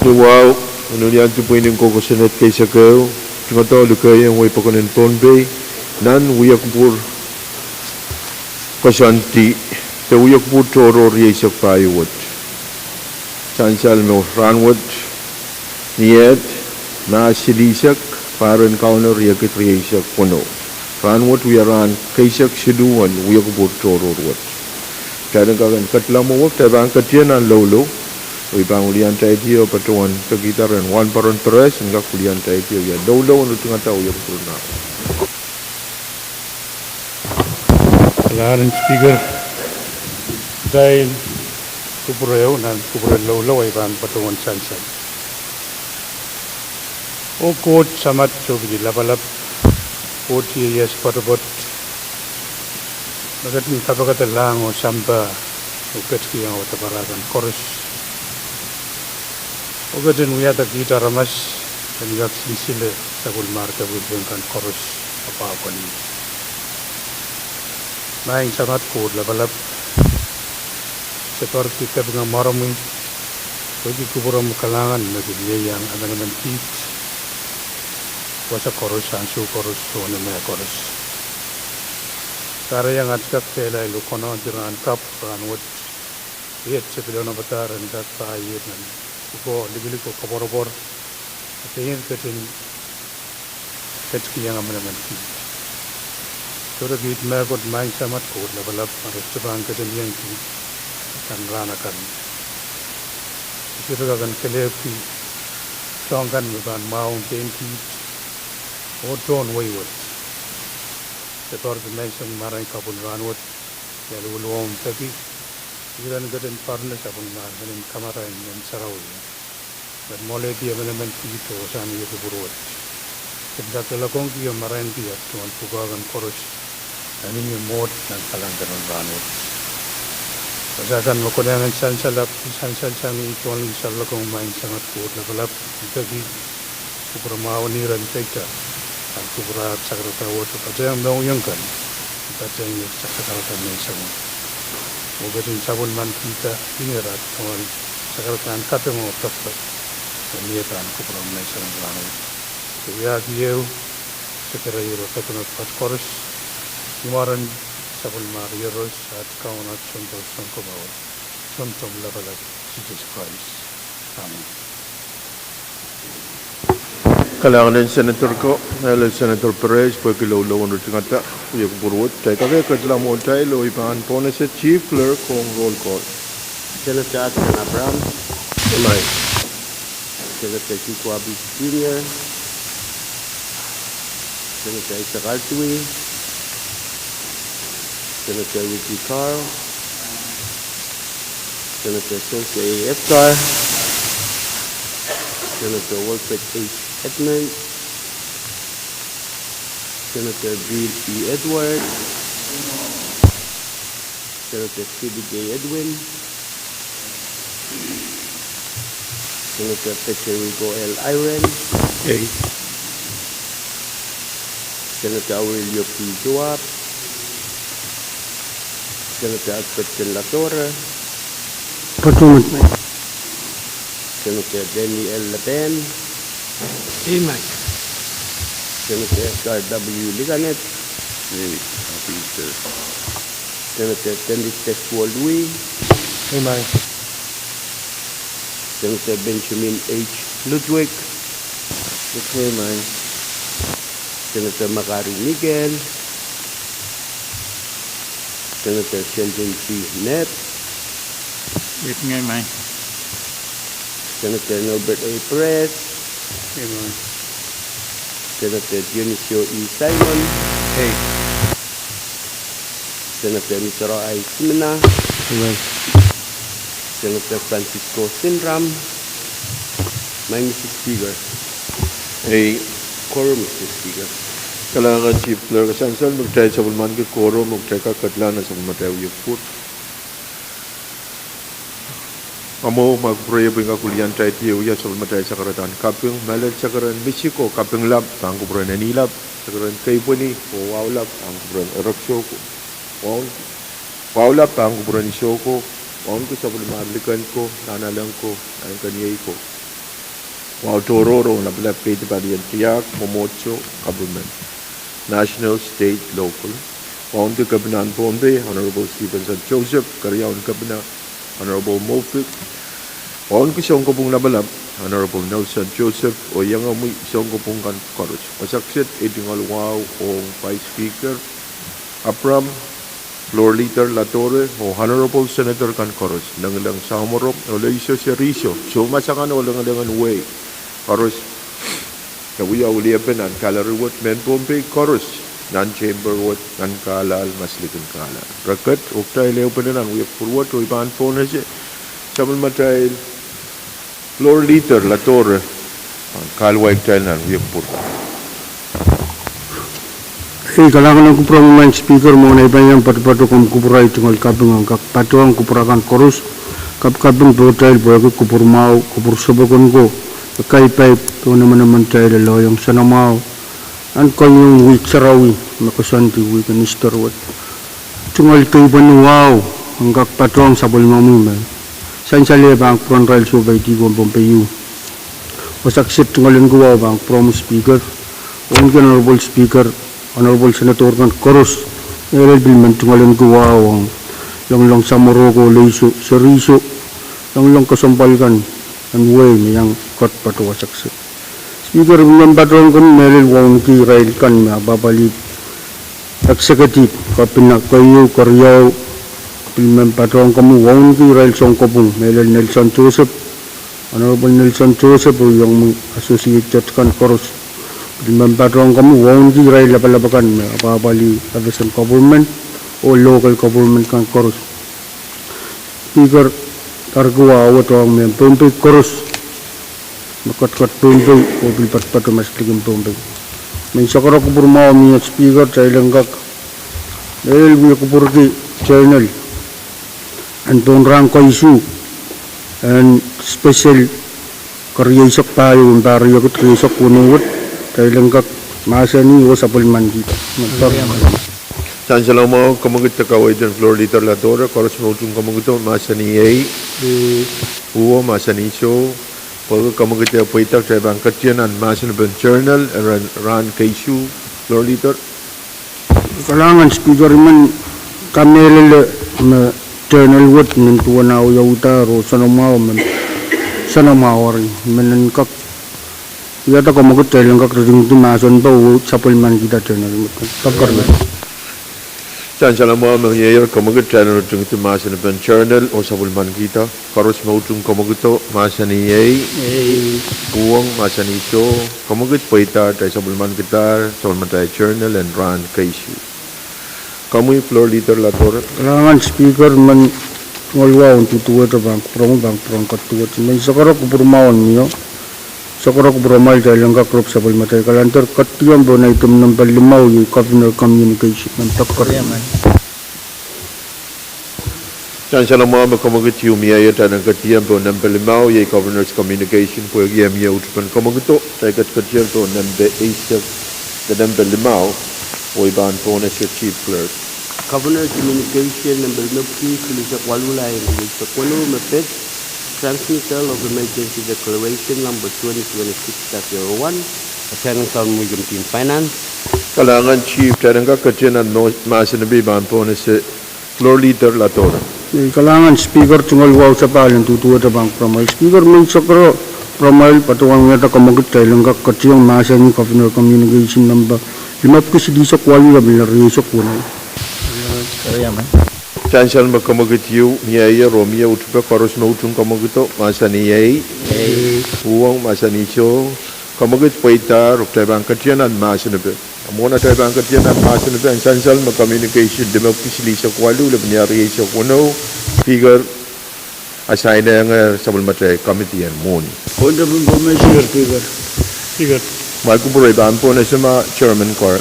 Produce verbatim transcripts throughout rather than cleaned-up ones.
Ni wahu, en weliandi pwihn en koukosonned keisek ehu, tungoadohng lukei en wehi pokon en Pohnpei, nan wiekupwur koasoandi, de wiekupwur tohrohr rieisek pahieu wet. Sansal me rahnwet, ni eht, Mahs silihsek, pahr en Kauno riekid rieisek weneu. Rahnwet wia rahn keisek siluh en wiekupwur tohrohr wet. Kitail en kak en ketlahng mwowe, kitail pahn ketie nan loulou, oh I pahn weliandahidier oh patohwan pekihda rehn wahnpoaron Peres en kak weliandahidier wia loulou en tungoada wiekupwur nan. Kalahngan en Speaker, kitail kupwure, nan kupwure loulou, I pahn patohwan sansal. Oh Koht Samat Sohpiki Lapalap, Koht ieias poatopoat, me ketin kapikada lahng oh sampah, oh ketikihong audepe kan koaros, oh ketin wiahda kiht aramas en kak sinsile sapwellimar kepwilpwil kan koaros, apwahpwalih. Maing Samat Koht Lapalap, se poaridi kapinga mwaromwi, Pwehki kupwuromw kalahngan me kin ieiang emenemen kiht, wasa koaros, ansou koaros, oh nan mehkoaros. Kahrehiong at kak kehlail oh konehng rahn kapw, rahn wet, iet se pil onopadahr en kak pahn iet nan pwukoa likilik oh koapworopwor, pein ketin ketikihong emenemen kiht. Sohte kiht mehkot, Maing Samat Koht Lapalap, ma re sohte pahn ketikihong kiht nan rahn akan. Sohte kak en kelehpwki soahng kan me pahn mwahuong pein kiht oh tohn wehi wet. Se poarki menseng, marain, kapw en rahn wet, ia luwuluwomw peki, iren ketin poarki sapwellimomwi en kamarain Ngehn Sarawi me mwoaledi emenemen kiht oh wasahn wia kupwur wet. Kin kak loalokongki oh marainki at tungoal pwukoa kan koaros, nan ihmw mwohd, nan kalahngan en rahn wet. Wasa kan me konehng en sansal ahpw sansal sang ih, tohnleng salongong, Maing Samat Koht Lapalap, I peki kupwuramwahu en iren teita, ahn kupwuramwahu sakarada wet, oh patehng mohngiong kan, patehng iet sakarada menseng, oh ketin sapwellimanikihda ingehr tungoal sakaradahn kaping oh pekipek, me mie pahn kupwuramwahu menseng rahn wet. Se wiahki ehu, se kereir oh kadehde pwoat koaros, ni mwaren sapwellimomwi Iehros, at Kaun, at Sounkomour, Sounkomour Lapalap, Sises Krais. Amen. Kalahngan en Senator ko, ele Senator Perez, pwehki loulou en ritingada wia kupwur wet. Kitail kak ketila mwohtail oh I pahn pohnese Chief Clerk ong roll call. Senator Hudson Abraham. Amen. Senator Hugh Abbott Junior, Senator Isaac R. Dewey, Senator Ricky Carl, Senator George A. Escar, Senator Wilfred H. Edmonds, Senator Bill E. Edwards, Senator Stephen J. Edwin, Senator Federico L. Eyring, Yay. Senator Aurelio P. Joab, Senator Alfred Ken Latore, Patomet. Senator Danny L. Lapen, Amen. Senator Edgar W. Liganet, Yay. Happy Easter. Senator Dennis Teswolwi, Amen. Senator Benjamin H. Ludwig, Amen. Senator Makari Nikehl, Senator Sheldon G. Knapp, Amen. Senator Norbert A. Perez, Amen. Senator Dionisio E. Simon, Hey. Senator Mitero I. Simina, Amen. Senator Francisco Sinram, Maing Mister Speaker. Ei. Quorum, Mister Speaker. Kalahngan Chief Clerk, sansal me kitail sapwellimaniki quorum, me kitail kak ketila nan sapwellimatail wieppwur. Amwo, ma kupwure pwe I en kak wiliandi, I wia sapwellimatail sakaradahn kaping, mehlel sakaradahn misik oh kaping lap, pahn kupwuren eni lap, sakaradahn keipweni oh wahu lap, pahn kupwuren erekiso ko. Wahu, wahu lap pahn kupwuren iso ko, wahu ko sapwellimomwi liken ko, nanalek ko, nainekeinek ko. Wahu tohrohr oh lapalap, keidi palien tiahk, mwomwohdiso, government, national, state, local. Wahu ko Kepina en Pohnpei, Honorable Stevenson Joseph, keriaun Kepina, Honorable Moffitt. Wahu ko Sounkopwung Lapalap, Honorable Nelson Joseph, oh iangahki Sounkopwung kan koaros. Wasa kiset ei tungoal wahu ong Vice Speaker Abraham, Floor Leader Latore, oh Honorable Senator kan koaros, Lengileng Samoro, oh Leiso Seriso, soumasang kan oh lengelengen wehi koaros, me wia weliepen nan gallery wet, mehn Pohnpei koaros, nan chamber wet, nan kahlal, maslikin kahlal. Re ket, oh kitail ehupene nan wieppwur wet, oh I pahn pohnese sapwellimatail Floor Leader Latore, pahn kahluwa kitail nan wieppwur. Ei, kalahngan oh kupwuromwi Maing Speaker, mwohn ei pahn iang patopato komw kupwuramwail tungoal kaping ong kak patohng kupwur akan koaros, kapikaping pohtail pwehki kupwur mwahu, kupwur sopokonko, ekei paip, oh emenemen kitail lelohng soanamwahu, nan kohieng wihk sarawi, me koasoandi wihk en Easter wet. Tungoal keipweni wahu, ong kak patohng sapwellimomwi me Sansal eh pahn kupwuren irail sohpeidi ko Pohnpei. Wasa kiset tungoal en kowahu pahn kupwuromwi Speaker, wauneki Honorable Speaker, Honorable Senator kan koaros, mehlel pil men tungoal en kowahu ong loanglong samworo, kolehdi, serihsao, loanglong kesempwal kan en wehi me iang kak patohwan wasa kiset. Speaker, I pil men patohwan komwi mehlel wauneki irail kan me apwahpwalih executive, cabinet keieu, keriau, pil men patohwan komwi wauneki irail sounkopwung, mehlel Nelson Joseph, Honorable Nelson Joseph, oh iengomwi associated kan koaros. Pil men patohwan komwi wauneki irail lapalap akan me apwahpwalih FSM government oh local government kan koaros. Speaker, karik wahu wet ong mehn Pohnpei koaros me ketiket Pohnpei oh pil patopato maslikin Pohnpei. Men sohte kupwur mwahu mie Speaker, kitail en kak mehlel wie kupwurki journal en pohn rahn keisuh en special kerieisek pahieu en pahr riekid rieisek weneu wet, kitail en kak mahsanih oh sapwellimanikihda. Sansal mwahu, komwekid de kaweid en Floor Leader Ladora, koaros me utung komwekid mahsanih ehi. Uwo mahsanih soh. Pwehki komwekid pweida, kitail pahn ketieng nan mahsen en journal en rahn keisuh, Floor Leader. Kalahngan Speaker, I men kamehlele me journal wet nin duwen ah wiawidahr oh soanamwahu, men soanamwahu eri, men en kak wiahda komwekid kitail en kak ritingdi mahsen pwe oh sapwellimanikihda journal wet. Sansal mwahu, me ieier komwekid kitail en ritingdi mahsen en journal oh sapwellimanikihda. Koaros me utung komwekido mahsanih ehi. Uhwong mahsanih soh. Komwekid pweida, kitail sapwellimanikidahr sapwellimatail journal en rahn keisuh. Komwi Floor Leader Ladora. Kalahngan Speaker, men tungoal wahu en duduwehte pahn kupwuromwi, pahn kupwuren ketiket. Men sohte kupwur mwahu mie. Sohte kupwuromwail, kitail en kak rop sapwellimatail kalender ketieng pohn item nempe limau, iei Governor Communication, nempe ketiket. Sansal mwahu, me komwekid ieu mie, kitail en ketieng pohn nempe limau, iei Governor's Communication, pwehki e mie uhtupen komwekido, kitail ketiket pohn nempe eisek de nempe limau, oh I pahn pohnese Chief Clerk. Governor Communication nempe limepwiki silihsek waluh, lain rieisek weneu, me pid Transmittal of Emergency Declaration Number twenty twenty-six dash zero one, assigned Government Committee on Finance. Kalahngan Chief, kitail en kak ketieng nan mahsen pwe I pahn pohnese Floor Leader Ladora. Kalahngan Speaker, tungoal wahu sapahl en duduwehte pahn kupwuromwail Speaker, men sohte kupwuromwail, patohwan wiahda komwekid kitail en kak ketieng mahsanih Governor Communication nempe limepwiki silihsek waluh, lepin rieisek weneu. Sansal me komwekid ieu mieier oh mie uhtupe, koaros me utung komwekido mahsanih ehi. Uhwong mahsanih soh. Komwekid pweidahr oh kitail pahn ketieng nan mahsen pwe. Mwohn atail pahn ketieng nan mahsen pwe, en sansal me communication limepwiki silihsek waluh, lepin rieisek weneu, Speaker, assignengehr sapwellimatail committee en mwohni. Point of information, Speaker. Speaker. Mwail kupwure, I pahn pohnese ma Chairman Kor.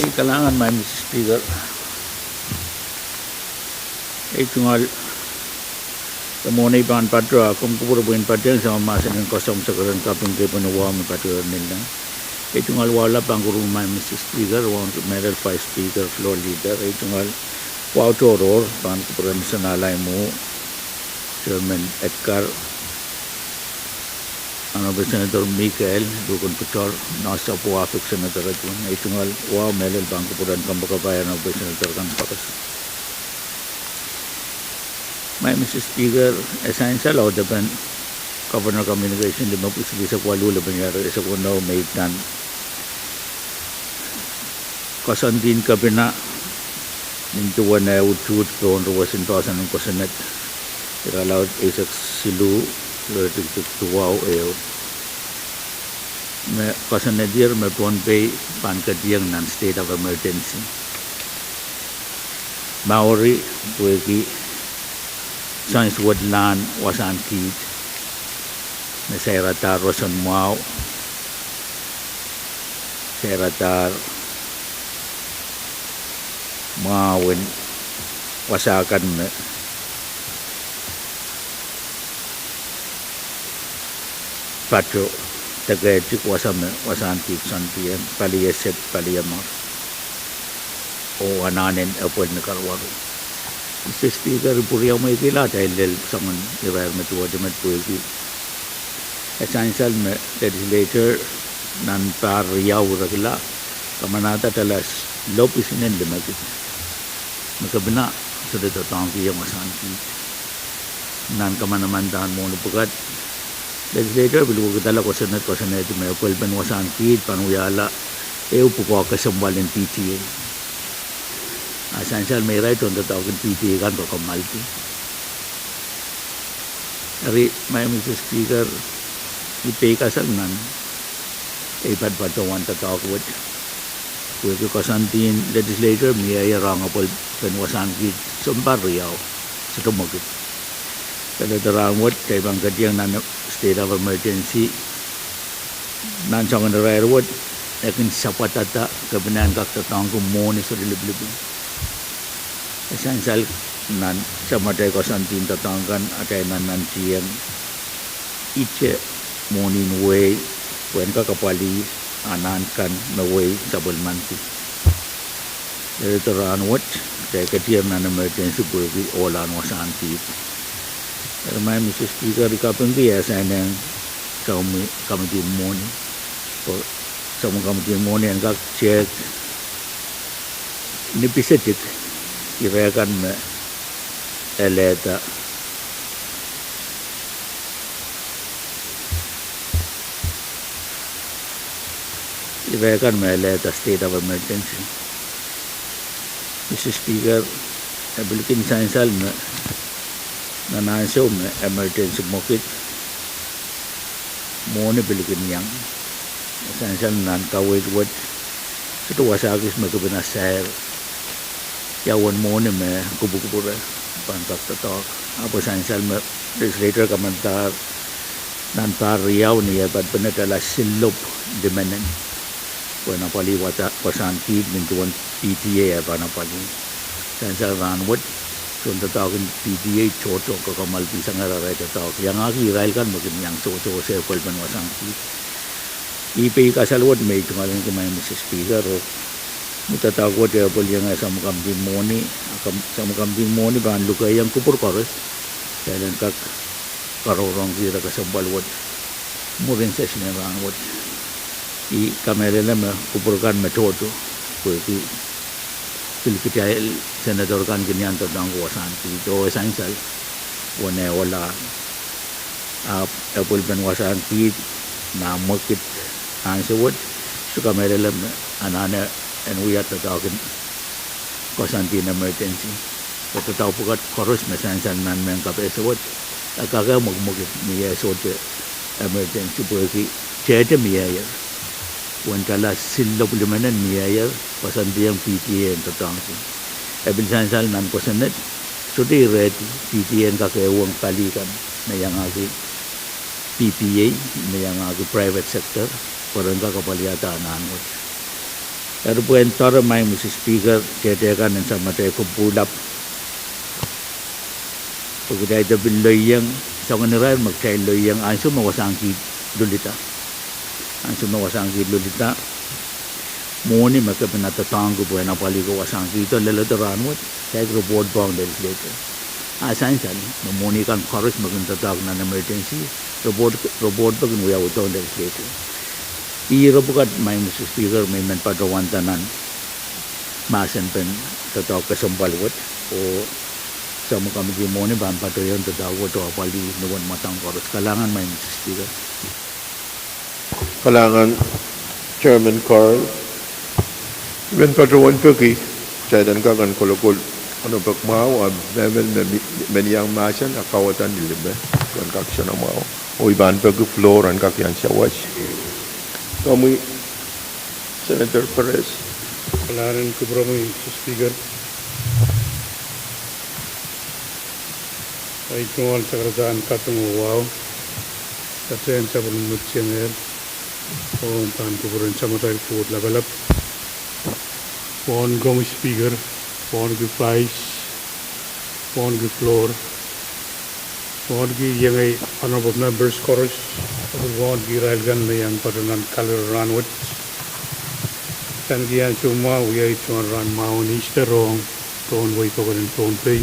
Ei, kalahngan, Madam Speaker. Ei, tungoal de mwohni pahn patohwan, komw kupwure pwehn patohwan, soangen mahsen en koasoandi, sekeren kaping, kepene wahu me patohwan nilnang. Ei, tungoal wahu lap pahn kupwuromwi Madam Speaker, wauneki Madam Vice Speaker, Floor Leader. Ei, tungoal wahu tohrohr pahn kupwuren Sen Alaimo, Chairman Edgar, Honorable Senator Mikael, Duken Putor, Nohsopwou, Afik Senator Edwin. Ei, tungoal wahu mehlel pahn kupwuren kompoakepahi Honorable Senator kan koaros. Madam Speaker, e sansal audepen Governor Communication limepwiki silihsek waluh, lepin rieisek weneu, me I pahn koasoandihn kepina nin duwen eh utuht pohn ruwesin poahsoan en kosonned, iralaud eisek siluh, iretikitik duwau ehu, me koasoanehdier me Pohnpei pahn ketieng nan state of emergency. Mauri, pwehki soansuwedlahn wasahn kiht me sairadahr roson mwahu, sairadahr mwahu en wasa kan me pato, deke tik wasa me wasahn kiht soandiong, pali eset, pali amwail, oh anahnen epwel ni karuwaru. Mister Speaker, I pwuriamweikihla atail lel soangen irair me duwehte met pwehki e sansal me legislature nan pahr riau rekila kamanahda dollars lopw isinen limekid me kepina sohte doadoahngkihong wasahn kiht. Nan kamanaman dahn mwohni pwukat, legislature pil wekidala kosonned koasoanehdi me pwelpen wasahn kiht pahn wiahla ehu pwukoa kesempwal en P T A. A sansal me irail tohn doadoahk en P T A kan kakamwalte. Eri, Madam Mister Speaker, I peikasal nan ei patopato wan doadoahk wet pwehki koasoandien legislature mieier ong pwelpen wasahn kiht sounpar riau sohte mwekid. Leledo rahn wet kitail pahn ketieng nan state of emergency nan soangen irair wet, e kin sapwadada kepina en kak doadoahngki mwohni sohte lipilipil. E sansal nan samatail koasoandien doadoahk kan atail nannantihong ihte mwohnin wehi pwehn kak apwalih anahn kan me wehi sapwellimaniki. Leledo rahn wet kitail ketier nan emergency pwehki ohlahn wasahn kiht. Eri Madam Mister Speaker, I kapingki asain ong sapwellimomwi komiti mwohni, sapwellimomwi komiti mwohni en kak tehk ni pisetik ire kan me elehda ire kan me elehda state of emergency. Mister Speaker, e pil kin sansal me nan ansou me emergency mwekid, mwohni pil kin iang. E sansal nan kaweid wet sohte wasa kis me kepina sair ia uwen mwohni me kupwukupwure pahn kak doadoahk. Ahpw e sansal me legislature kamandahr nan pahr riau ni eh patpene dollars silopw limenen pwehn apwalih wasahn kiht nin duwen P T A eh pahn apwalih. Sansal rahn wet tohn doadoahk en P T A tohto kakamwalki sang arail doadoahk iangahki irail kan me kin iang sewesewese pwelpen wasahn kiht. I peikasal wet me I tungoaleniki Madam Mister Speaker, oh ni doadoahk wet e pwilieng eh sapwellimomwi komiti mwohni, a sapwellimomwi komiti mwohni pahn lukehiong kupwur koaros kitail en kak karongrongki ire kesempwal wet mwurin session en rahn wet. I kamehlele me kupwur kan me tohto pwehki pil kitail senator kan kin iang doadoahngki wasahn kiht oh e sansal uwen eh ohlahr. Ahpw e pwelpen wasahn kiht ma mwekid ansou wet, sohte kamehlele me anahne en wia doadoahk en koasoandien emergency. Pwe doadoahk pwukat koaros me sansal nan mehn kapehse wet e kak mwekimwekid ni eh sohte emergency pwehki tehte mieier. Uwen dollars silopw limenen mieier koasoandiong P T A en doadoahngki. E pil sansal nan kosonned sohte irehdi P T A en kak ehuong pali kan me iangahki P P A, me iangahki private sector, pwe ren kak apwalihada anahn wet. Eri pwehn doare Madam Mister Speaker, tehte kan en samatail kompohlap pwe kitail de pil loieng soangen irair me kitail loieng ansou me wasahn kiht lulida. Ansou me wasahn kiht lulida, mwohni me kepina doadoahngki pwehn apwalihki wasahn kihto leledo rahn wet kitail report pwe ong legislature. A sansal me mwohni kan koaros me kin doadoahk nan emergency report, report pwe kin wiawi dohng legislature. Ih ire pwukat Madam Mister Speaker me I men patohwanda nan mahsenpen doadoahk kesempwal wet, oh sapwellimomwi komiti mwohni pahn patohiong doadoahk wet oh apwalih ni uwen mwadang koaros. Kalahngan Madam Mister Speaker. Kalahngan Chairman Carl. I men patohwan peki kitail en kak en kolokol onopek mwahu, a mehmen me men iang mahsen a kauwada ni lime, pwe en kak soanamwahu. Oh I pahn peki floor en kak iang sawas. Komwi Senator Perez. Kalahngan en kupwuromwi Mister Speaker. Ahi tungoal sakaradahn katongo wahu, patehn sapwellime mwudiengehr, oh pahn kupwuren Samatail Koht Lapalap, pwon komwi Speaker, pwonki Vice, pwonki floor, pwonki iengei honorable members koaros, oh pwonki irail kan me iang patoh nan kalaro rahn wet. Kahneki ansou mwahu, wia tungoal rahn mwahu en Easter ong Sounwei pokon en Pohnpei,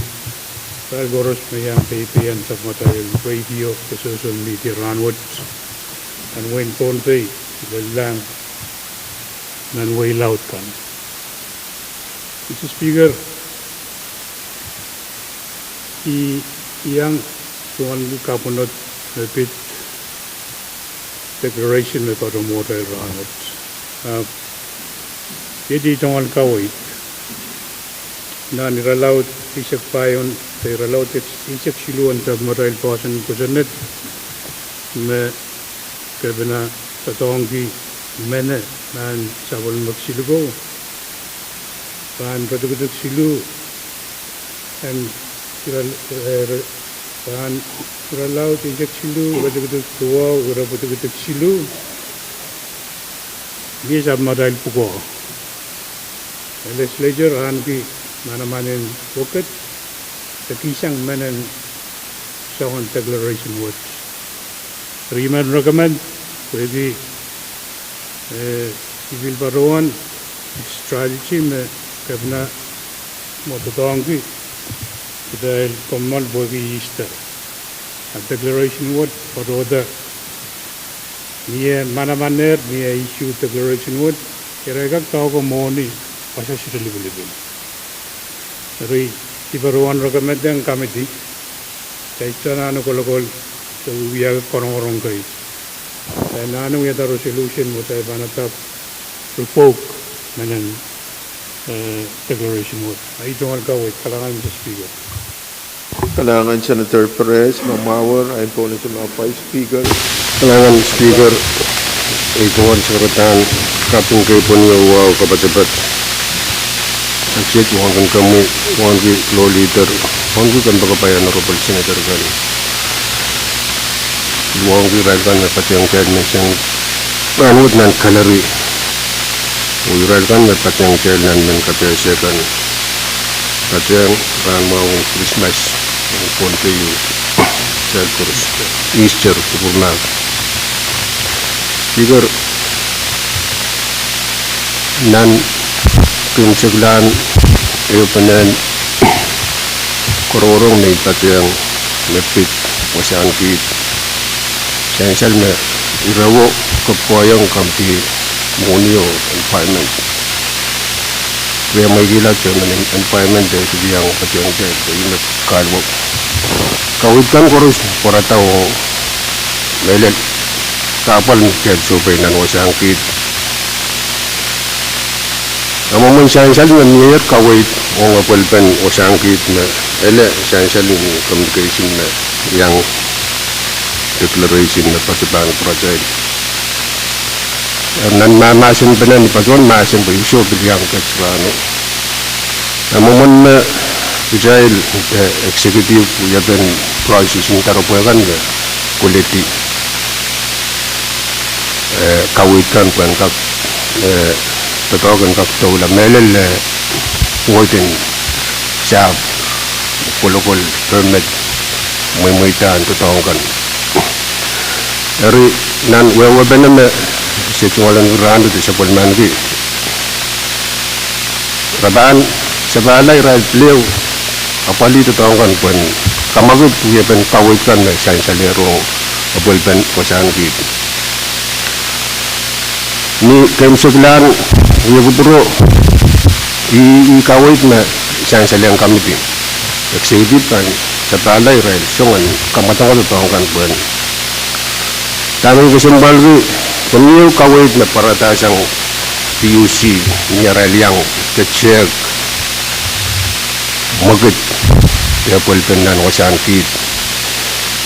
irail koaros me iang peipei en sapwmatail radio de social media rahnwet nan wein Pohnpei, lellang nan wehi laud kan. Mister Speaker, I iang tungoalki kapwunod me pid declaration me patohwan mwohtail rahnwet. Ahpw iet ei tungoal kaweid nan iralaud eisek pahieu de iralaud eisek siluh en sapwmatail poahsoan kosonned me Kepina doadoahngki mehne nan sapwellimomwi siluh ko, pahn iretikitik siluh en iral-, eh, re-, pahn iralaud eisek siluh, iretikitik duwau, iretikitik siluh, mie sapwmatail pwukoa. Legislature ahneki manaman en wekid, de kihsang mehn en soangen declaration wet. Eri I men recommend pwehki, eh, I pil patohwan strategy me Kepina mwo doadoahngki kitail kommoal pwehki Easter. A declaration wet patohdo, mie manamanehr, mie issue declaration wet, irail kak doahke mwohni wasa sohte lipilipil. Eri I patohwan recommend ong committee, kitail anahne kolokol de wiahki korongorong kei, kitail anahne wiahda resolution me kitail pahn adopt, revoke mehn en, eh, declaration wet. Ei tungoal kaweid, kalahngan Mister Speaker. Kalahngan Senator Perez, ma mwahuer, ei pwonese ma Vice Speaker. Kalahngan Speaker, ei pwonese Senator, kaping kei pwonio wahu kapatapat. Akset wauneki komwi, wauneki floor leader, wauneki kompoakepahi Honorable Senator kan, wauneki irail kan me patehng kitail menseng rahnwet nan gallery, oh irail kan me patehng kitail nan mehn kapehse kan, patehng rahn mwahu en Krismas en Pohnpei, kitail koaros, Easter, kupwurmahk. Speaker, nan keimwseklahn ehupenen korongorong me I patehng me pid wasahn kiht, sansal me irawo kapwaiong committee mwohnio environment. Riamweikihla chairman en environment de pil iang patehng kitail, de ih me kahlap. Kaweid kan koaros pwarada ong mehlel kahpwal me kitail sohpeiong nan wasahn kiht. A mwomwen sansal me mieier kaweid ong apwalipen wasahn kiht me ele sansal en communication me iang declaration me patohwan pwuratail. Nan mahmahsenpene I patohwan mahsen pwe I sohte pil iang kak rahno. A mwomwen me kitail, eh, executive wiepen process en doaropwe kan me koledi, eh, kaweid kan pwehn kak, eh, doadoahk en kak doula mehlel, eh, word en sahpw, kolokol, permit, mweimweidahn doadoahk kan. Eri nan wehwehpene me se tungoal rahnwet de sapwellimaniki, re pahn sapahl irail pil ehu apwalih doadoahk kan pwehn kamwakid wiepen kaweid kan me sansalehr ong apwalipen wasahn kiht. Ni keimwseklahn wia kupwuro, ih, ih kaweid me sansalehng committee, executive kan sapahl irail soangen kamwadangada doadoahk kan pwehn. Dahme I kesempwalki, komwi ehu kaweid me pwaradahsang PUC, ni arail iang tetehk mwekid de apwalipen nan wasahn kiht.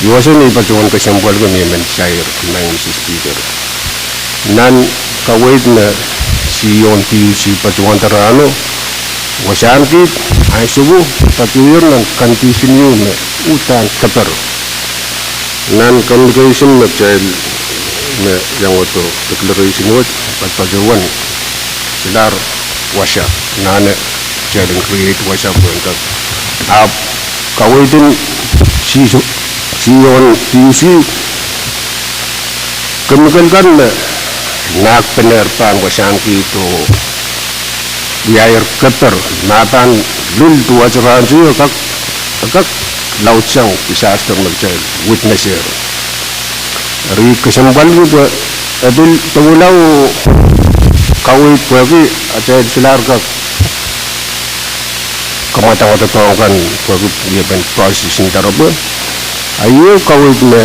Ih wasa me I patohwan kesempwalki me I men sair, Madam Speaker. Nan kaweid me CEO en PUC patohwanda rahno, wasahn kiht ansou patohier nan condition ieu me uhdahn keper. Nan communication me kitail, me iang wehdo declaration wet, patohwan solahr wasa, anahne kitail en create wasa pwehn kak. Ahpw kaweid en CEO, CEO en PUC, kemikol kan me nahkpenehr pahn wasahn kiht oh wiahier keper, ma pahn lulduwehte rahn teio, kak, kak laudsang disaster me kitail witness-ehr. Eri I kesempwalki pwe e pil dewela oh kaweid pwehki atail pilahr kak kamwadangada doadoahk kan pwehki wiepen process en doaropwe. A ieu kaweid me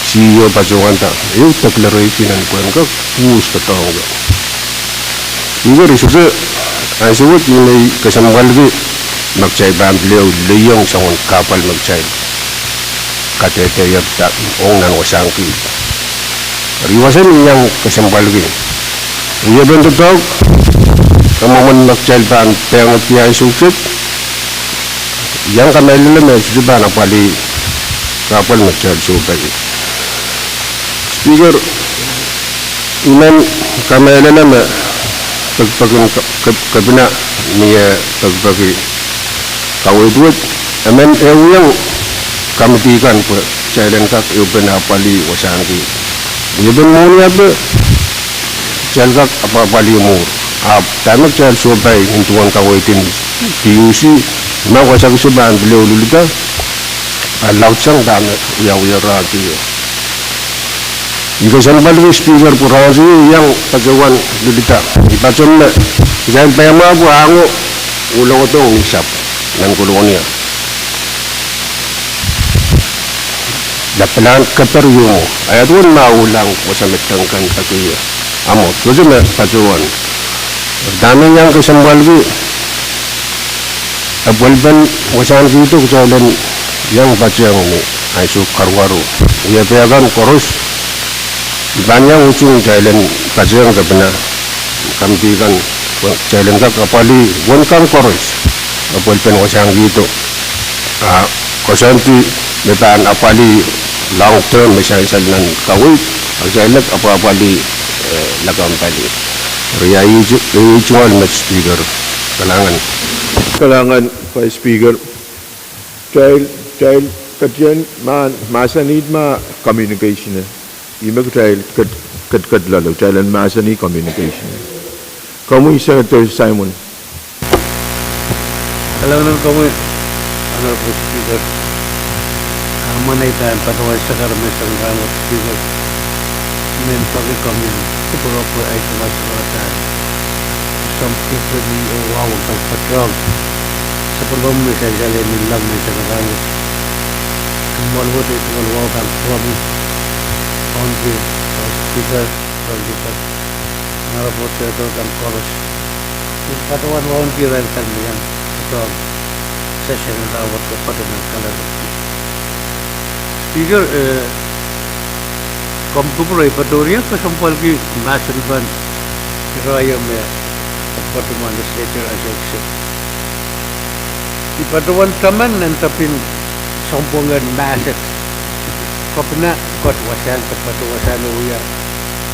C E O patohwanda, ehu declaration en pwehn kak uhs doadoahk kan. Speaker, I sohte, ansou wet I men kesempwalki me kitail pahn pil ehu lelohng soangen kahpwal me kitail kadehdehiong nan wasahn kiht. Eri wasa me I iang kesempwalki, wiepen doadoahk, e mwomwen me kitail pahn pehngedi ansou kiset, I iang kamehlele me sohte pahn apwalih kahpwal me kitail sohpeiong. Speaker, I men kamehlele me pekipek en kep-, kepina mie pekipeki kaweid wet, e men ehuiong committee kan pwe kitail en kak ehupene apwalih wasahn kiht. Wiepen mwohni ape, kitail kak apwapwalih mwuhr. Ahpw dahme kitail sohpeiong nin duwen kaweid en P U C, ma wasa kis pahn pil ehu lulda, a laudsang dahme wiawi rahn teio. I kesempwalki Speaker pwe rahn teio I iang patohwan lulda. I patohwan me kitail pahn mwahu pwe ango oh lokodohng ni sahpw nan Kolonia lapalahn keper ieu mwo. Ia duwen ma uhlahng wasa me deng kan patohwan? Ahmw, sohte me patohwan. Dahme I iang kesempwalki, apwalipen wasahn kihdo kitail en iang patehng ni ansou karuwaru. Wiepe kan koaros, I pahn iang utung kitail en patehng kepina committee kan, kitail en kak apwalih uwen kan koaros, apwalipen wasahn kihdo. A koasoandi me pahn apwalih long term me sansal nan kaweid, a kitail en apwapwalih, eh, lakapw pali. Eri ia, ia tungoal met Speaker. Kalahngan. Kalahngan Vice Speaker. Kitail, kitail ketin mahn, mahsanih ma communication, ih me kitail ket, ket, ket loale, kitail en mahsanih communication. Komwi Senator Simon. Kalahngan en komwi, Honorable Speaker. A mwomwen ei pahn patohwan sakar me sang rahn wet Speaker, I men peki komwi en kupwurki ei pahn sakar sang. Soahng kihdo ni oh wahu kan patohwan sapwellime me sansal en lap me sang rahn wet. Kumwail wet ei kumwail wahu kan pwurehng, Honorable Vice Speaker, Honorable Senator kan koaros. Pil patohwan wauneki irail kan me iang patohwan session en rahn wet, patohwan kalahngan. Speaker, eh, komw kupwure, I patohwan iang kesempwalki mahsen pahn irail me patohwan legislature ansou kiset. I patohwan taman nan tapin sounpwong en mahsen. Kepina, kepina wasahn, kepina wasahn wia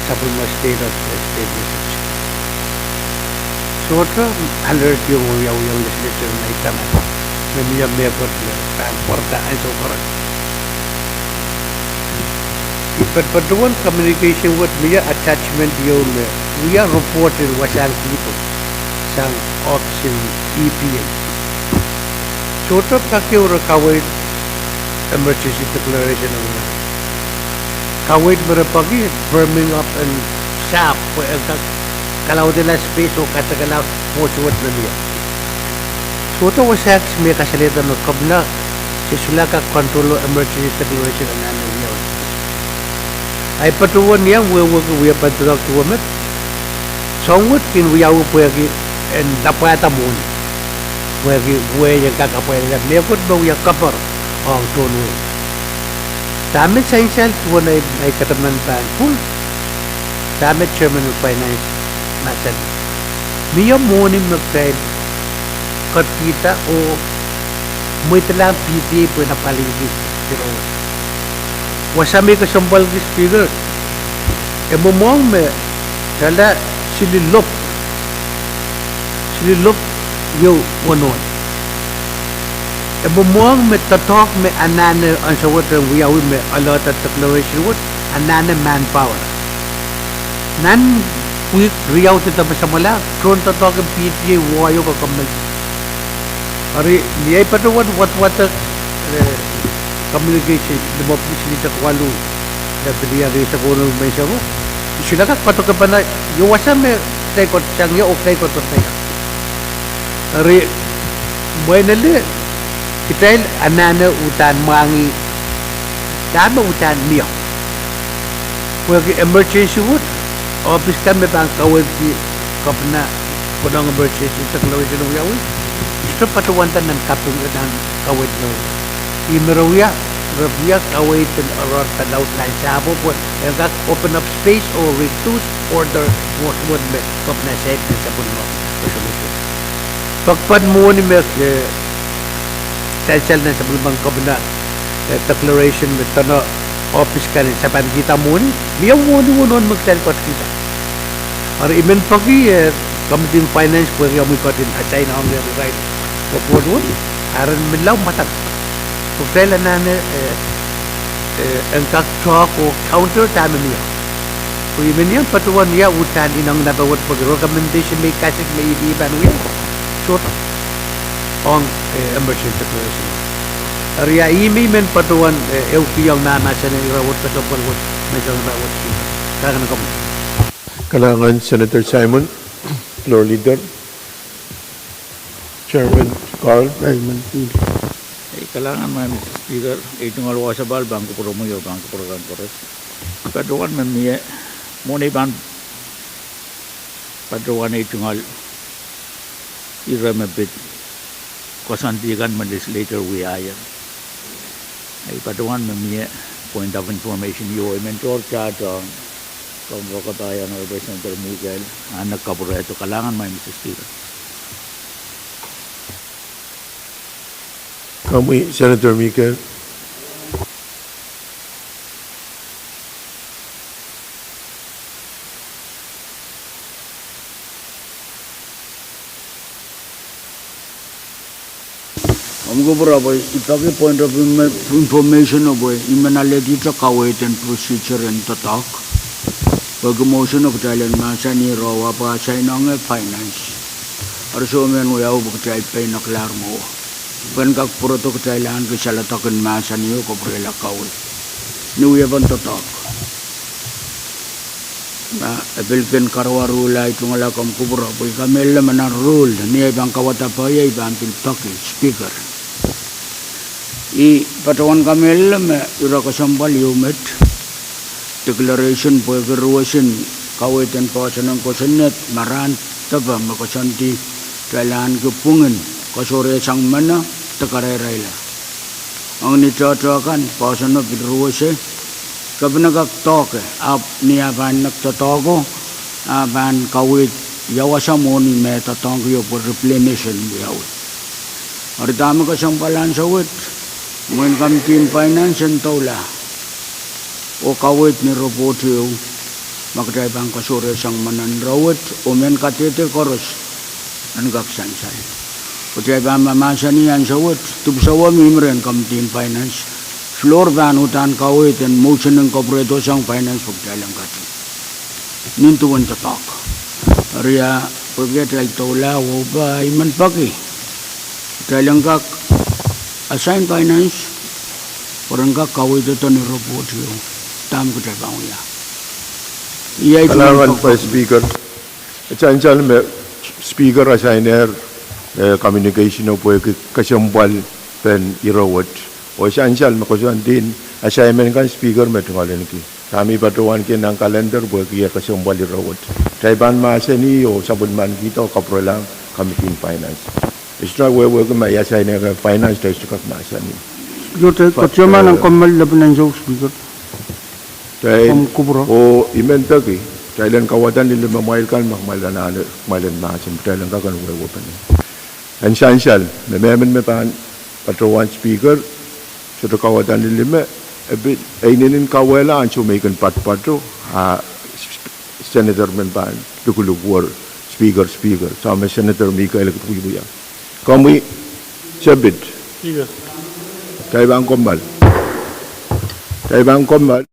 sapwellime state of the state message. Sohte alert iong, wiawi iong legislature en ei taman. Me mie mehkot me pahn pwarada ansou koaros. I patohwan communication wet, mie attachment ieu me wia report en wasahn kihdo sang Ohpis en E P A. Sohte pak ehu re kaweid emergency declaration en wia. Kaweid me re peki firming up en sahpw pwe en kak kalaudehla space oh katikala pwoat wet me mie. Sohte wasa kis me kasalehda me kepina, se solahr kak control emergency declaration anahne wia. Ahi patohwan iang wehwehki wiepen doadoahk duwe met, soahng wet kin wiawi pwehki en lapwada mwohni, pwehki wehi en kak apwalihla mehkot me wia keper ong tohn wehi. Dahme sansal duwen ei, ei kataman pahn pwung, dahme chairman en finance mahsanih, mie mwohni me kitail ketikihda oh mweidalahng P T A pwe en apwalihki irail. Wasa me I kesempwalki Speaker, e mwomwohng me tala sili lop, sili lop ieu wenewehn. E mwomwohng me doadoahk me anahne ansou wet en wiawi me alehda declaration wet, anahne manpower. Nan Wihk riau de dahme samwala, tohn doadoahk en P T A wahio ka committee. Eri, ni ei patohwan wadwadek, eh, communication, limepwukat silihsek waluh, de pil ia rieisek weneu menseng o. Solahr kak padokepene, io wasa me kitail kohdo sang ie, oh kitail kohdo sang ie. Eri, mwein ele, kitail anahne uhdahn mwahngih, dahme uhdahn mie. Pwehki emergency wet, ohpis kan me pahn kaweidki, kepina, konehng emergency declaration wiawi. Sohte patohwan da nan kaping nan kaweid me. Ih me re wia, re wia kaweid en oaroahr palaut nan sahpwo pwe en kak open up space oh reduce order wet me kepina saik nan sapwellime resolution. Pekpek mwohni me, eh, sansal nan sapwellimen kepina, eh, declaration me dene ohpis kan en sapankihda mwohni, mie mwohni weneu me kitail kohdohkihda. Eri I men peki, eh, committee en finance pwehki omwi ketin assign ong eri right pwe pwohn wet, a ren menlau mwadang. Pwe kitail anahne, eh, eh, en kak talk oh counter dahme mie. Pwe I men iang patohwan ia uhdahn ineng napa wet pwehki recommendation me I kasik me I pahn wia, sohte ong, eh, emergency declaration. Eri ia ih me I men patohwan, eh, ehukihong mahmahsen en ire wet, kesempwal wet, menseng ire wet. Kalahngan komwi. Kalahngan Senator Simon, Floor Leader, Chairman Carl. Ei, kalahngan maing Mister Speaker, ei tungoal wasa pahn pahn kupwuromwi oh pahn kupwure kan koaros. Patohwan me mie, mwohni pahn patohwan ei tungoal ire me pid koasoandi kan me legislature wiahier. Ei patohwan me mie point of information io, I men tohr tahto, komw pahn kapai Honorable Senator Michael, a nek kapwurehdo. Kalahngan maing Mister Speaker. Komwi Senator Michael. Omw kupwure pwe I peki point of information o pwe I men aledihte kaweid en procedure en doadoahk. Pwehki motion o kitail en mahsanih ire ahpw assign ong finance. Eri soh me wiawi pwe kitail peineklahr mwo. Pwe en kak pwurodo kitail ahneki saledek en mahsanih oh kapwurehla kaweid ni wiepen doadoahk. Ma e pil kin karawaruhla, I tungoal komw kupwure pwe I kamehlele me nan rule, ni ei pahn kawada pwe iei I pahn pil peki Speaker. I patohwan kamehlele me ire kesempwal ieu met, declaration pwehki ruwesin kaweid en poahsoan en kosonned me rahn depe me koasoandi kitail ahneki pwungen koasoarehiong menet de karairaila. Ong ni tohtohkan poahsoano pil ruwese, kepina kak doahke, ahpw ni ah pahn nek doadoahko, ah pahn kaweid ia wasa mwohni me doadoahngkio pwe replenish en wiawi. Eri dahme kesempwal ansou wet, mwein committee en finance en doula oh kaweid ni report ieu, ma kitail pahn koasoarehiong menet ire wet, oh mehn kadehde koaros en kak sansal. Kitail pahn mahmahsanih ansou wet, dipwisou mihmi rehn committee en finance, floor pahn uhdahn kaweid en motion en kapwurehdohsang finance pwe kitail en kak nin duwen doadoahk. Eri ia, pwehki atail doula oh pwe I men peki kitail en kak assign finance pwe ren kak kaweidohdo ni report ieu, dahme kitail pahn wia. Iei I tungoal pwe Speaker, e sansal me Speaker assigner, eh, communication o pwehki kesempwal pen ire wet. Oh sansal me koasoandien assignment kan Speaker me tungoal ahneki. Dahme I patohwanki nan calendar pwehki kesempwal ire wet. Kitail pahn mahsanih oh sapwellimanikihda oh kapwurelahng committee en finance. E sohte wehwehki ma I assigner finance, kitail sohte kak mahsanih. Speaker, kitail koatiamwail nan kommoal lepin ansou, Speaker. Kitail, oh I men peki, kitail en kauwada ni limemwail kan me kumwail anahne, kumwail en mahsen, kitail en kak en wehwehpene. En sansal, me mehmen me pahn patohwan Speaker, sohte kauwada ni lime, e pil, e inenen kauwehla ansou me I kin patopato, a Senator men pahn lukuluk wer, Speaker, Speaker, soh me Senator Michael kit wiewia. Komwi, Speaker. Kitail pahn kommoal. Kitail pahn kommoal.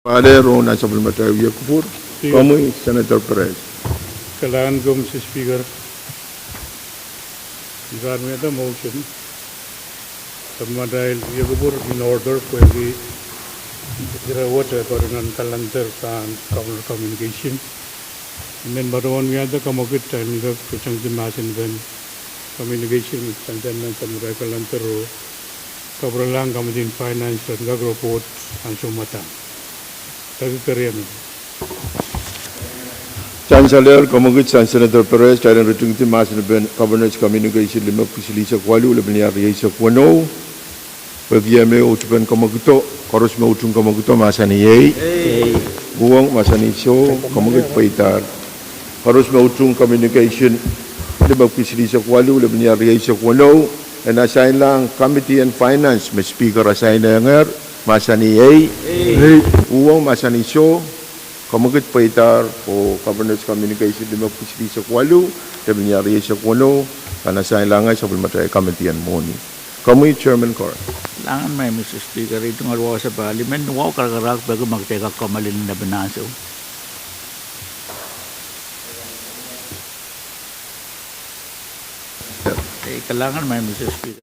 Pahn ale rohng nan sapwellimatail wia kupwur. Komwi Senator Perez. Kalahngan ko, Mister Speaker. I pahn wiahda motion. Sapwellimatail wia kupwur in order pwehki ire wet patohwan kalender pahn Governor Communication. I men patohwan wiahda kamwekid kitail en kak pitsang di mahsen en Communication, sansal nan sapwellimatail kalender oh kapwurelahng Committee en Finance pwe en kak report ansou mwadang. Peki keriemen. Sansal, kamwekid sang Senator Perez, kitail en ritingdi mahsen en Governor's Communication limepwiki silihsek waluh, lepin iar rieisek weneu. Peki emen oh tipen kamwekido, koaros me utung kamwekido mahsanih ei. Uhwong mahsanih soh, kamwekid pweidahr. Koaros me utung Communication limepwiki silihsek waluh, lepin iar rieisek weneu, en asainlahng Committee en Finance me Speaker asainengehr, mahsanih ei. Uhwong mahsanih soh, kamwekid pweidahr oh Governor's Communication limepwiki silihsek waluh, lepin iar rieisek weneu, pahn asainlahng sapwellimatail Committee en Mwohni. Komwi Chairman Corn. Kalahngan, Mister Speaker, I tungoal wasa pali men wahu karakarahk peki ma kitail kak kamwalin lepin ansou. Kalahngan, Mister Speaker.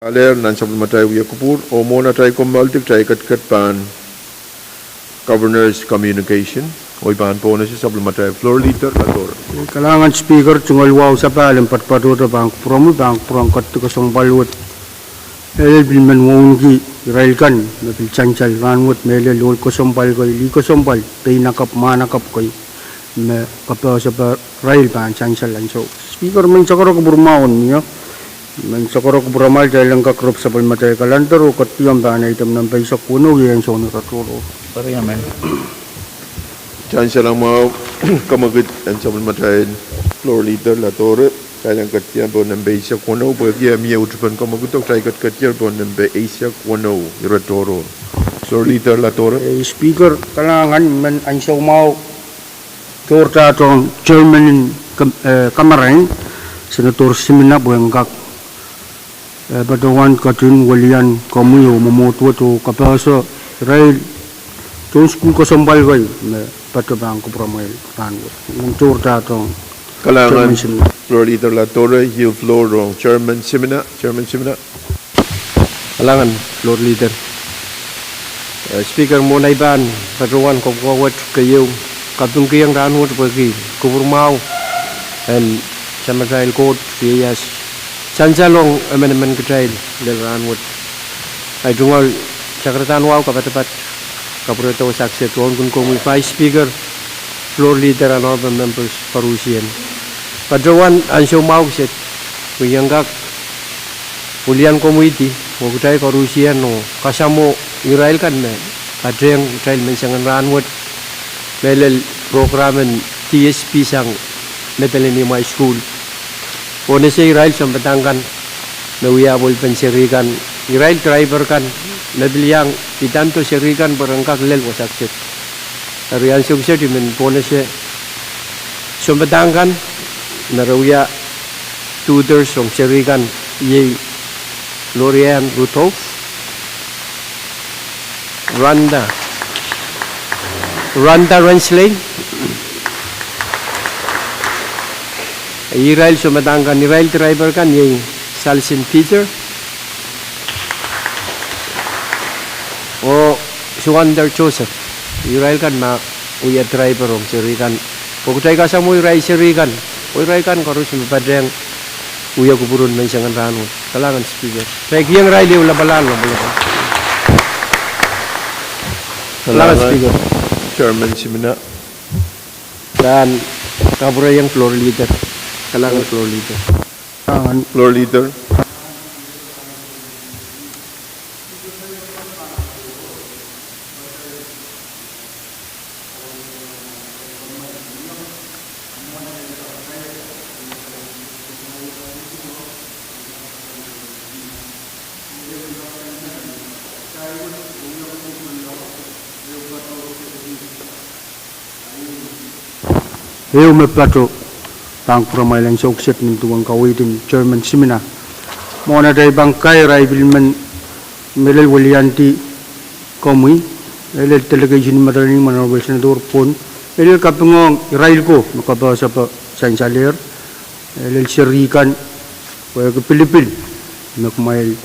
Alehr nan sapwellimatail wia kupwur, oh mwohn atail kommoaldi kitail ketiket pahn Governor's Communication, oh I pahn pohnese sapwellimatail Floor Leader Latore. Kalahngan Speaker, tungoal wahu sapahl en patopatohte pahn kupwuromwi, pahn kupwuren ketin kesempwal wet. Elel pil men wauneki irail kan me pil sansal rahnwet, mehlel ohl kesempwal kei, lih kesempwal, pein akap, mahn akap kei, me kapehsepe irail pahn sansal ansou. Speaker, men sakara kupwur mwahu en mie. Men sakara kupwuramwail, kitail en kak rep sapwellimatail calendar oh ketiket pahn item nempe eisek weneu, iei ansou ni ire tohrohr. Sansal mwahu, kemwekid en sapwellimatail Floor Leader Latore, kitail en ketiket pohn nempe eisek weneu, pwehki e mie utupen kemwekido, kitail ketiket pohn nempe eisek weneu ire tohrohr. Floor Leader Latore. Eh, Speaker, kalahngan, men ansou mwahu tohrohr ong Chairman en kam-, eh, kamarain, Senator Simina, pwe en kak, eh, patohwan ketin welian komwi oh mwomwohd wet oh kapehse irail tohn sukuhl kesempwal kei me patohwan kupwuramwail rahnwet. Men tohrohr ong Kalahngan, Chairman Simina. Floor Leader Latore, yield floor ong Chairman Simina. Chairman Simina. Kalahngan Floor Leader. Eh, Speaker, mwohn ei pahn patohwan kapwuka wet, keieu, kapingkihong rahnwet pwehki kupwur mwahu en Samatail Koht, ieias sansal ong emenemen kitail lel rahnwet. Ei tungoal sakaradahn wahu kapatapat, kapwuredo wasa kiset wauneki komwi Vice Speaker, Floor Leader, honorable members koarusie. Patohwan ansou mwahu kiset, pwe I en kak welian komwidi, oh kitail koarusie, oh kasamwo irail kan me patehng kitail menseng en rahnwet, mehlel prokram en D S P sang Madolenihmw High School. Pohnese irail sounpadahk kan me wia apwalipen seri kan, irail driver kan, me pil iang idando seri kan pwe ren kak lel wasa kiset. Eri ansou kiset I men pohnese sounpadahk kan me re wia tutors ong seri kan, iei Lorian Rudolph, Randa, Randa Rensley, irail sounpadahk kan, irail driver kan, iei Salsin Peter oh Suander Joseph, irail kan me wia driver ong seri kan. Pwe kitail kasamwo irail seri kan, oh irail kan koaros me patehng wia kupwur en menseng en rahnwet. Kalahngan Speaker. Kitail kihong irail ehu lapalahn lokoloko. Kalahngan Speaker. Chairman Simina. Pahn kapwurehiong Floor Leader. Kalahngan Floor Leader. Kalahngan Floor Leader. Ehu me patohwan pahn kupwuramwail ansou kiset nin duwen kaweid en Chairman Simina. Mwohn atail pahn kair, I pil men mehlel weliandi komwi, mehlel delegation en Madolenihmw, Honorable Senator Pwon, mehlel kapingohng irail ko me kapehsepe sansalehr, mehlel seri kan, pwehki pilipil me kumwail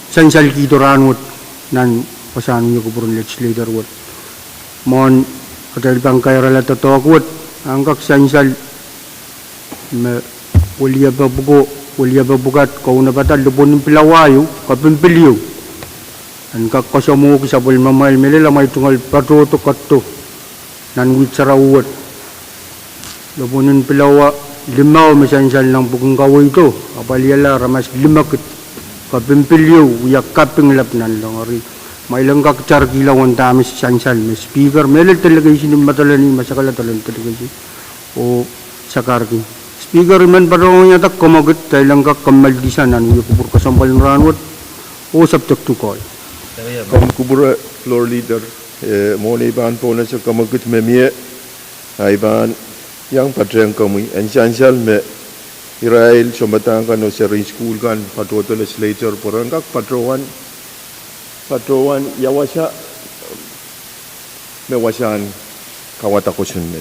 sansalkihdo rahnwet nan wasahn wia kupwur en legislature wet. Mwohn atail pahn kairala doadoahk wet, ahn kak sansal me weliepe pwuko, weliepe pwukat, kaunopada, lipwonon pilawa ieu, kaping pil ieu, en kak koasoamwohki sapwellimamwail mehlel amwail tungoal patohdo ketido nan wihk sarawi wet. Lipwonon pilawa limau me sansal nan pwukin kaweido, apwalihala aramas limekid. Kaping pil ieu wia kaping lap nanleng. Eri amwail en kak tarkihla uwen dahme sansal me Speaker, mehlel delegation en Madolenihmw, me sakala delegation, oh sakarki. Speaker, I men patohwan wiahda kemwekid, kitail en kak kammalkihsang nan wia kupwur kesempwal en rahnwet oh subject to call. Komw kupwure Floor Leader, eh, mwohn ei pahn pohnese kemwekid me mie, I pahn iang patehng komwi en sansal me irail sounpadahk kan oh seri sukuhl kan patohdo legislature pwe ren kak patohwan, patohwan ia wasa me wasahn kauwada kosonned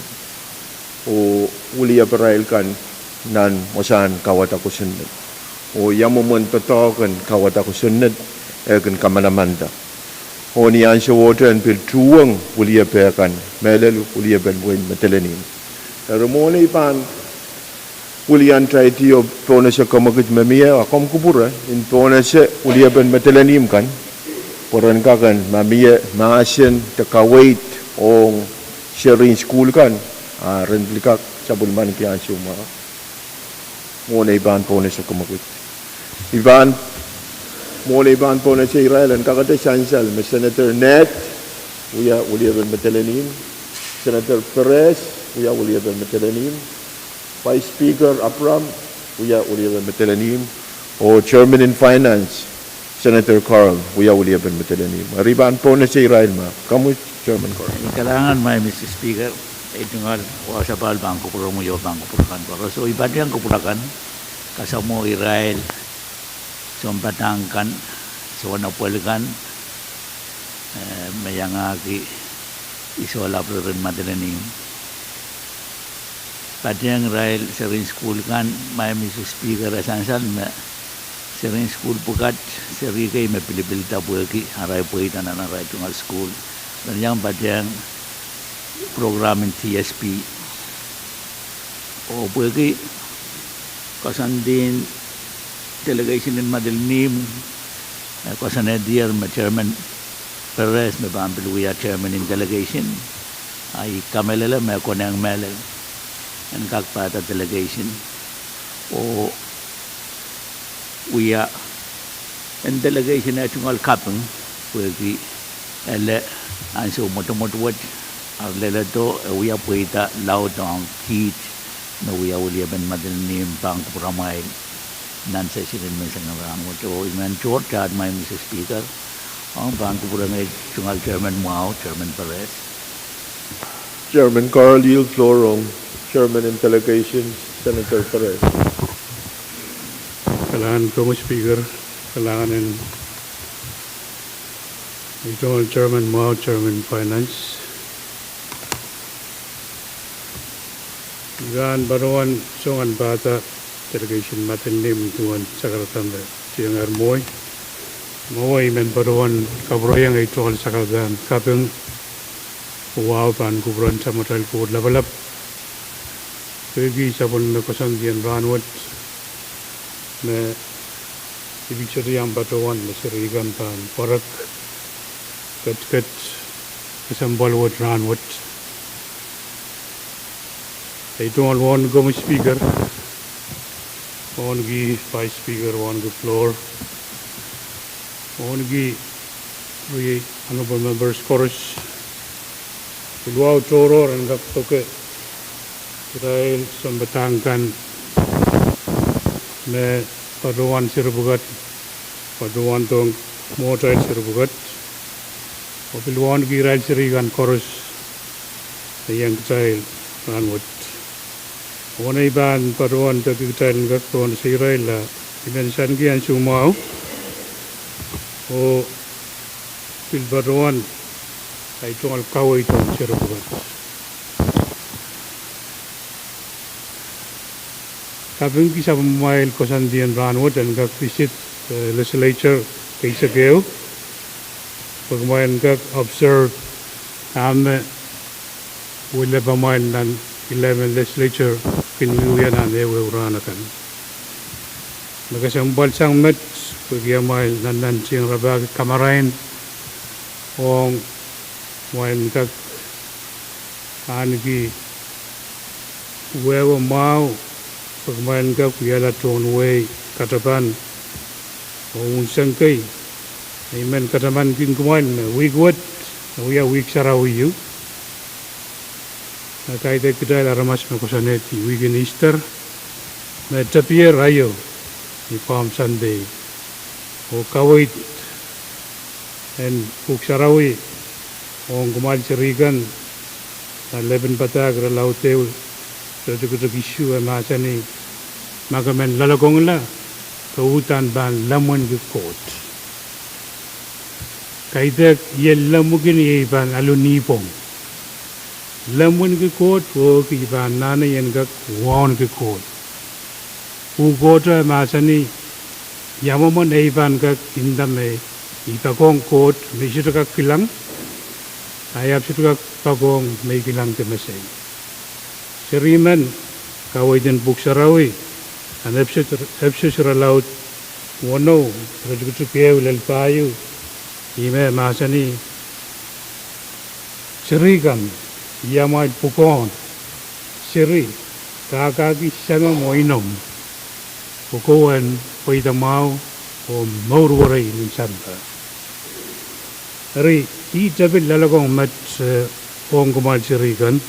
oh wilieparail kan nan wasahn kauwada kosonned. Oh ia mwomwen doadoahk en kawada kosonned eh kin kamanamanda. Oh ni ansowohte en pil tuhwong wiliepe kan, mehlel wiliepen wehin Madolenihmw. Eri mwohn ei pahn wiliandi oh pohnese kemwekid me mie, a komw kupwure, en pohnese wiliepen Madolenihmw kan, pwe ren kak en ma mie mahsen de kaweid ong serien sukuhl kan, a ren pil kak sapwellimaniki ansou mwahu. Mwohn ei pahn pohnese kemwekid. I pahn, mwohn ei pahn pohnese irail en kakete sansal me Senator Ned wia wiliepen Madolenihmw, Senator Perez wia wiliepen Madolenihmw, Vice Speaker Abraham wia wiliepen Madolenihmw, oh Chairman en Finance, Senator Carl wia wiliepen Madolenihmw. Eri I pahn pohnese irail ma. Komwi, Chairman Carl. Kalahngan, Madam Speaker, ei tungoal wasa pahn kupwuromwi oh pahn kupwur kan koaros. Oh I patohwan kupwur akan, kasamwo irail sounpadahk kan, sounapwel kan, eh, me iangahki isohl apwrihrin Madolenihmw. Patohwan irail serien sukuhl kan, Madam Speaker, e sansal me serien sukuhl pwukat, seri kei me pilipilda pwehki arail pweida nan arail tungoal sukuhl, ren iang patohwan program en T S P. Oh pwehki koasoandien delegation en Madolenihmw, eh, koasoanehdier me Chairman Perez me pahn pil wia Chairman en delegation, a I kamehlele me e konehng mehlel en kak pahda delegation oh wia en delegation eh tungoal kaping, pwehki ele ansou mwotomwot wet, a leledo e wia pweida laud ong kiht me wia wiliepen Madolenihmw pahn kupwuramwail nan session en menseng en rahnwet. Oh I men tohr, Madam Speaker, ong pahn kupwuromwi tungoal Chairman mwahu, Chairman Perez. Chairman Carl, yield floor ong Chairman en delegation, Senator Perez. Kalahngan komwi Speaker, kalahngan en ei tungoal Chairman mwahu, Chairman Finance. I pahn patohwan soangen pahda delegation Madolenihmw duwen sakarada me tiengehr mwohi. Mwowe I men patohwan kapwurehiong ei tungoal sakarada en kaping, oh wahu pahn kupwuren Samatail Koht Lapalap, pwehki sapwellime koasoandien rahnwet me I pil sohte iang patohwan me seri kan pahn warek ketiket kesempwal wet rahnwet. Ei tungoal wauneki komwi Speaker, wauneki Vice Speaker, wauneki floor, wauneki riei honorable members koaros, pil wahu tohrohr en kak poke irail sounpadahk kan me patohwan seri pwukat, patohwan dohng mwohtail seri pwukat, oh pil wauneki irail seri kan koaros me iang kitail rahnwet. Oh ni ei pahn patohwan peki kitail en kak pohnese irail, a I men sanki ansou mwahu oh pil patohwan ei tungoal kaweid ong seri pwukat. Kapingki sapwellimamwail koasoandien rahnwet en kak visit, eh, legislature keisekeu, pwe kumwail en kak observe dahme wilepamwail nan eleven legislature kin wiewia nan ehuehu rahn akan. Me kesempwal sang met pwehki amwail nannantieng rapahki kamarain ong kumwail en kak ahneki wehwe mwahu pwe kumwail en kak wiahla tohn wehi katapan oh unseng kei. I men katamankin kumwail me wihk wet me wia wihk sarawi ieu, me kaidehk kitail aramas me koasoanehdi wihk en Easter, me tepier aio ni Palm Sunday, oh kaweid en Pwuhk Sarawi ong kumwail seri kan nan lepin padahk irelaud ehu, iretikitik isuh, e mahsanih: Ma ke men loalokongla, ke uhdahn pahn lemwenki Koht. Kaidehk ie lemwiki ni ei pahn alu nipwong. Lemwenki Koht pwehki I pahn anahne I en kak wauneki Koht. Pwuhk Kohto e mahsanih: Ia mwomwen ei pahn kak nda me I poakohng Koht me I sohte kak kilang, a I ahpw sohte kak poakohng me I kilangki mesei. Seri men kaweid en Pwuhk Sarawi, nan Epsos, Epsos irelaud weneu, iretikitik ehu lel pahieu, ih me mahsanih, Seri kan, I amwail pwukoahn, seri, kahkahki semomw oh inomw, pwe komw en pweida mwahu oh mour werei nin sampah. Eri, ih tepil loalokong met, eh, ong kumwail seri kan.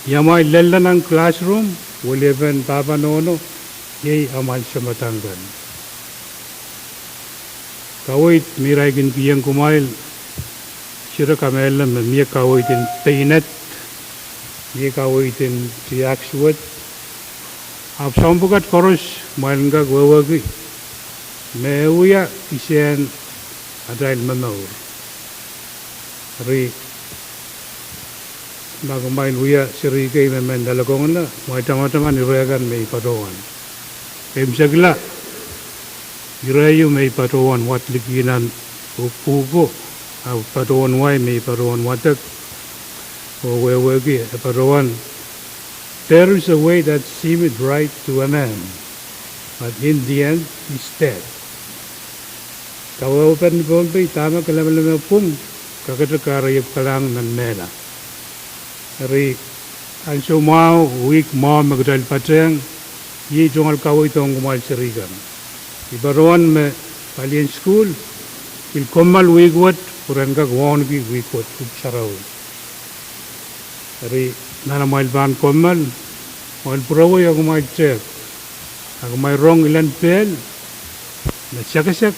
Ih amwail lella nan classroom, weliepen pahpa nohno, iei amwail somadang kan. Kaweid me irail kin kihong kumwail, I sohte kamehlele me mie kaweid en peined, mie kaweid en tiahk suwed, ahpw soahng pwukat koaros kumwail en kak wehwehki me e wia kisehn atail momour. Eri, ma kumwail wia seri kei me men loalokongla, kumwail tamataman ire kan me I patohwan. Keimwsekla, ire ieu me I patohwan wadliki nan uhk ko, a patohwan wai me I patohwan wadek oh wehwehki, e patohwan, There is a way that seemeth right to a man, but in the end is death. Kawehwe peren Pohnpei, dahme kelemeleme pwung, kakete kahrehiong kalahngan nan mehla. Eri, ansou mwahu, wihk mwahu me kitail patehng, iei tungoal kaweid ong kumwail seri kan. I patohwan me palien sukuhl pil kommoal wihk wet, pwe ren kak wauneki wihk wet Pwuhk Sarawi. Eri, nan amwail pahn kommoal, kumwail pwurowei oh kumwail tehk, a kumwail rong ilen pehl me sekesek,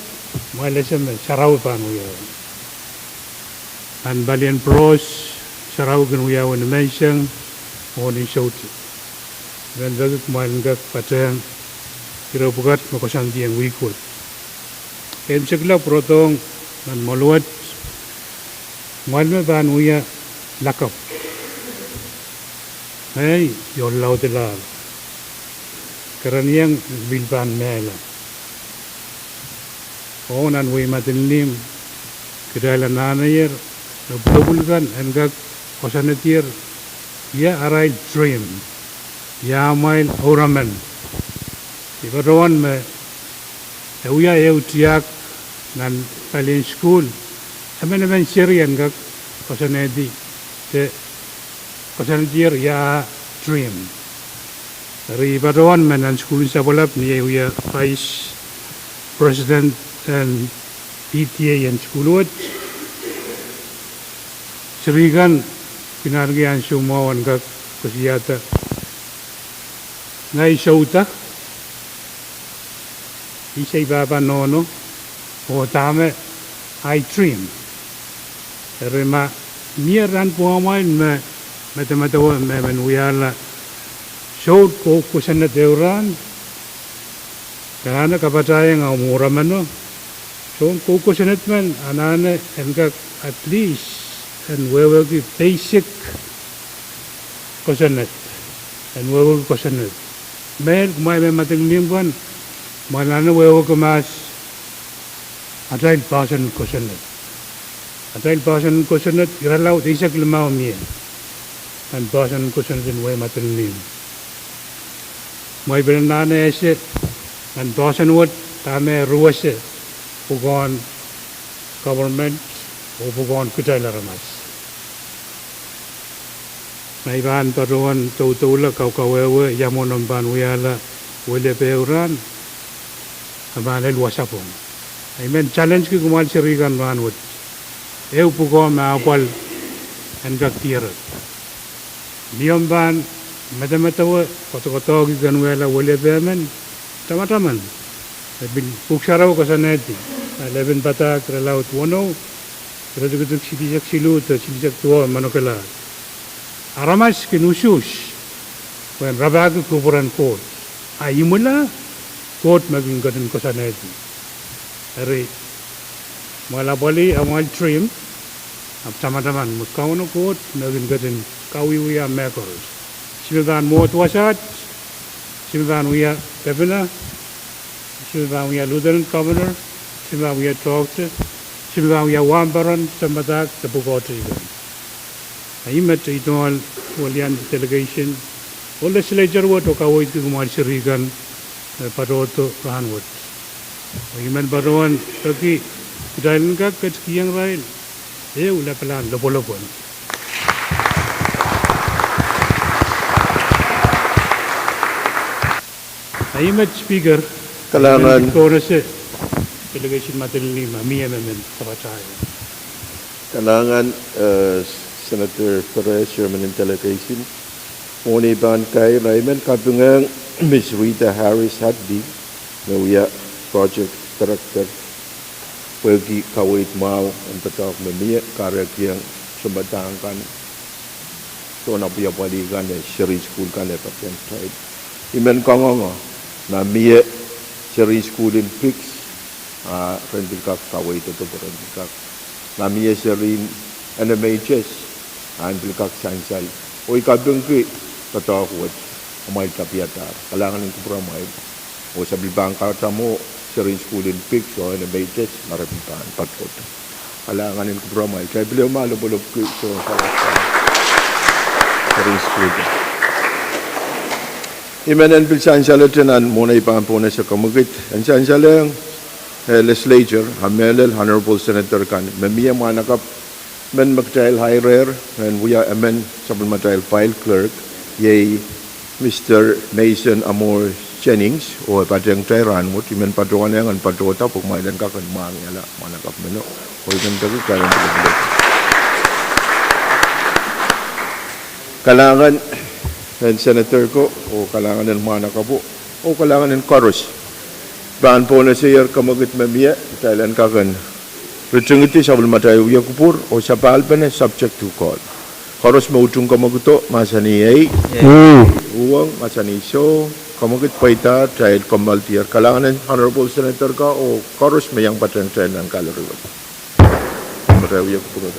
kumwail ese me sarawi pahn wiawi. Nan palien Prohs, sarawi kin wiawi ni menseng oh ni soutik. I men peki kumwail en kak patehng ire pwukat me koasoandiong wihk wet. Keimwsekla, pwurodohng nan mwoahl wet, kumwail me pahn wia lakapw, ngehi ohl laudila, kerenieng pil pahn mehla. Oh nan wehi madilnimw, kitail anahnehier me pwulopwul kan en kak koasoanedier ia arail dream, ia amwail ouramen. I patohwan me e wia ehu tiahk nan palien sukuhl, emenemen seri en kak koasoanedi, de koasoanedier ia dream. Eri, I patohwan me nan sukuhl en sapwelap ni ei wia vice president en P T A en sukuhl wet, seri kan kin ahneki ansou mwahu en kak koasoiahda, ngehi souda, I sei pahpa nohno, oh dahme ahi dream. Eri, ma mie rahn pwungamwail me medemedewe me men wiahla soun kou kosonned ehu rahn, anahne kapatahieng omw ourameno, soun kou kosonned men anahne en kak at least en wehwehki basic kosonned, en wehwehki kosonned. Mehlel kumwail me madilnimw kan, kumwail anahne wehwehki mahs, atail poahsoan kosonned. Atail poahsoan kosonned, irelaud eisek limau mie nan poahsoan kosonned en wehi madilnimw. Kumwail pil anahne ese nan poahsoan wet dahme ruwese pwukoahn government oh pwukoahn kitail aramas. Ma I pahn patohwan doudoula, kaukawehwe ia mwomwen omw pahn wiahla weliepe ehu rahn, e pahn lel wasa pwung. I men challengeki kumwail seri kan rahnwet, ehu pwukoa me apwal en kak dierek. Ni omw pahn medemedewe koadokoadoahki ken wiahla weliepe men, tamataman me pil Pwuhk Sarawi koasoanehdi nan Lepin Padahk irelaud weneu, iretikitik silihsek siluh de silihsek duwau, manokela, aramas kin usuhs pwehn rapahki kupwuren Koht, a imwila Koht me kin ketin koasoanehdi. Eri, kumwail apwalih amwail dream, ahpw tamataman me Kauno Koht me kin ketin kawiewia mehkoaros. Se me pahn mwohd wasaht, se me pahn wia kepina, me pahn wia Lieutenant Governor, me pahn wia Tohkohte, me pahn wia wahnpoaron, sampah, de pwukoahte kan. A ih met ei tungoal welcome delegation oh legislature wet oh kaweidki kumwail seri kan me patohdo rahnwet. Oh I men patohwan peki kitail en kak ketikihong irail ehu lapalahn lopwolopwon. A ih met Speaker, kalahngan, delegation Madolenihmw, ma mie me men kapatahieng. Kalahngan, eh, Senator Perez, Chairman en delegation, mwohn ei pahn kair, I men kapingehng Miss Rita Harris Hadley, me wia Project Director, pwehki kaweid mwahu en doadoahk me mie kahrekiong sounpadahk kan, soun apwalih kan, eh, serihn sukuhl kan eh patehng kitail. I men kangoange ma mie serihn sukuhl en Piks, a ren pil kak kaweid, doadoahk ren pil kak. Ma mie serihn N M H S, a en pil kak sansal. Oh I kapingki doadoahk wet, amwail tapihadahr. Kalahngan en kupwuramwail. Oh se pil pahn katamwo serihn sukuhl en Piks oh N M H S, ma re pil pahn patohdo. Kalahngan en kupwuramwail. Kitail pil ehu ma lopwolopwki soun sawas kan serihn sukuhl. I men en pil sansalehte nan mwohn ei pahn pohnese kamwekid, en sansalehng, eh, legislature, a mehlel honorable senator kan, me mie mwahnakapw men me kitail hire en wia emen sapwellimatail file clerk, iei Mister Mason Amor Jennings, oh e patehng kitail rahnwet. I men patohwanehng en patohda pwe kumwail en kak en mwahngihala mwahnakapw meno. Oh I men peki kitail en pil pil. Kalahngan en senator ko, oh kalahngan en mwahnakapwo, oh kalahngan en koaros. Pahn pohnesehier kamwekid me mie, kitail en kak en ritingidi sapwellimatail wia kupwur oh sapahl pene subject to call. Koaros me utung kamwekido, mahsanih ei. Ei. Uhwong, mahsanih soh. Kamwekid pweida, kitail kommoaldier. Kalahngan en honorable senator ka oh koaros me iang patehng kitail nan gallery wet. Sapwellimatail wia kupwur.